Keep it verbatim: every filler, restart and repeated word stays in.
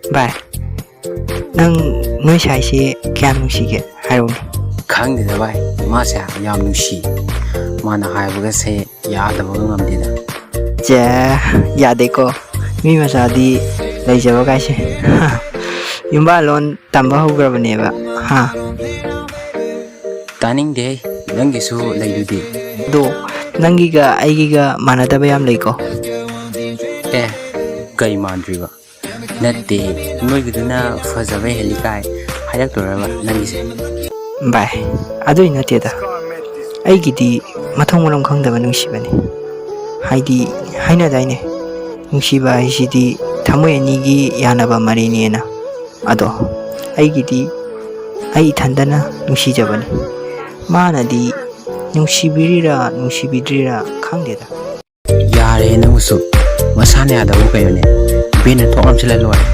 ꯚꯥꯏ, ꯅꯪ ꯅꯣꯏ ꯁꯥꯏꯁꯦ ꯀꯌꯥꯝ ꯅꯨꯡꯁꯤꯒꯦ? ꯍꯥꯏꯔꯛꯎꯅꯦ꯫ ꯈꯪꯗꯦꯗ ꯚꯥꯏ, ꯃꯥꯁꯦ ꯌꯥꯝ ꯅꯨꯡꯁꯤ꯫ ꯃꯥꯅ ꯍꯥꯏꯕꯒꯁꯦ ꯌꯥꯗꯕꯒ ꯉꯝꯗꯦꯗ꯫ ꯆꯦ, ꯌꯥꯗꯦꯀꯣ꯫ ꯃꯤ ꯃꯆꯥꯗꯤ ꯂꯩꯖꯕ ꯀꯥꯏꯁꯦ꯫ ꯌꯨꯝꯕꯥꯜꯂꯣꯟ ꯇꯝꯕ ꯍꯧꯈ꯭ꯔꯕꯅꯦꯕ꯫ ꯍꯥ? ꯇꯥꯅꯤꯡꯗꯦꯍꯦ, ꯅꯪꯒꯤꯁꯨ ꯂꯩꯗꯨꯗꯤ꯫ ꯑꯗꯣ ꯅꯪꯒꯤꯒ ꯑꯩꯒꯤꯒ ꯃꯥꯟꯅꯗꯕ ꯌꯥꯝ ꯂꯩꯀꯣ꯫ ꯑꯦ, ꯀꯩ ꯃꯥꯟꯗ꯭ꯔꯤꯕ? ꯅꯠꯇꯦ, ꯅꯣꯏꯒꯤꯗꯨꯅ ꯐꯖꯕ ꯍꯦꯜꯂꯤ ꯀꯥꯏ ꯍꯥꯏꯔꯛꯇꯣꯏꯔꯕ ꯅꯪꯒꯤꯁꯦ? ꯚꯥꯏ, ꯑꯗꯨꯏ ꯅꯠꯇꯦꯗ꯫ ꯑꯩꯒꯤꯗꯤ ꯃꯊꯣꯡ ꯃꯔꯝ ꯈꯪꯗꯕ ꯅꯨꯡꯁꯤꯕꯅꯤ꯫ ꯍꯥꯏꯗꯤ, ꯍꯥꯏꯅꯗꯥꯏꯅꯦ, ꯅꯨꯡꯁꯤꯕ ꯍꯥꯏꯁꯤꯗꯤ ꯊꯃꯣꯏ ꯑꯅꯤꯒꯤ ꯌꯥꯅꯕ ꯃꯔꯤꯅꯦꯅ꯫ ꯑꯗꯣ ꯑꯩꯒꯤꯗꯤ ꯑꯩ ꯏꯊꯟꯗꯅ ꯅꯨꯡꯁꯤꯖꯕꯅꯤ꯫ ꯃꯥꯅꯗꯤ ꯅꯨꯡꯁꯤꯕꯤꯔꯤꯔꯥ ꯅꯨꯡꯁꯤꯕꯤꯗ꯭ꯔꯤꯔꯥ ꯈꯪꯗꯦꯗ꯫ ꯌꯥꯔꯦ ꯅꯪꯁꯨ, ꯃꯁꯥꯅ ꯌꯥꯗꯕꯕꯨ ꯀꯩꯅꯣꯅꯦ? ꯕꯦꯟꯅ ꯊꯣꯛ ꯅꯝꯁꯤꯜꯂ ꯂꯣꯏꯔꯦ꯫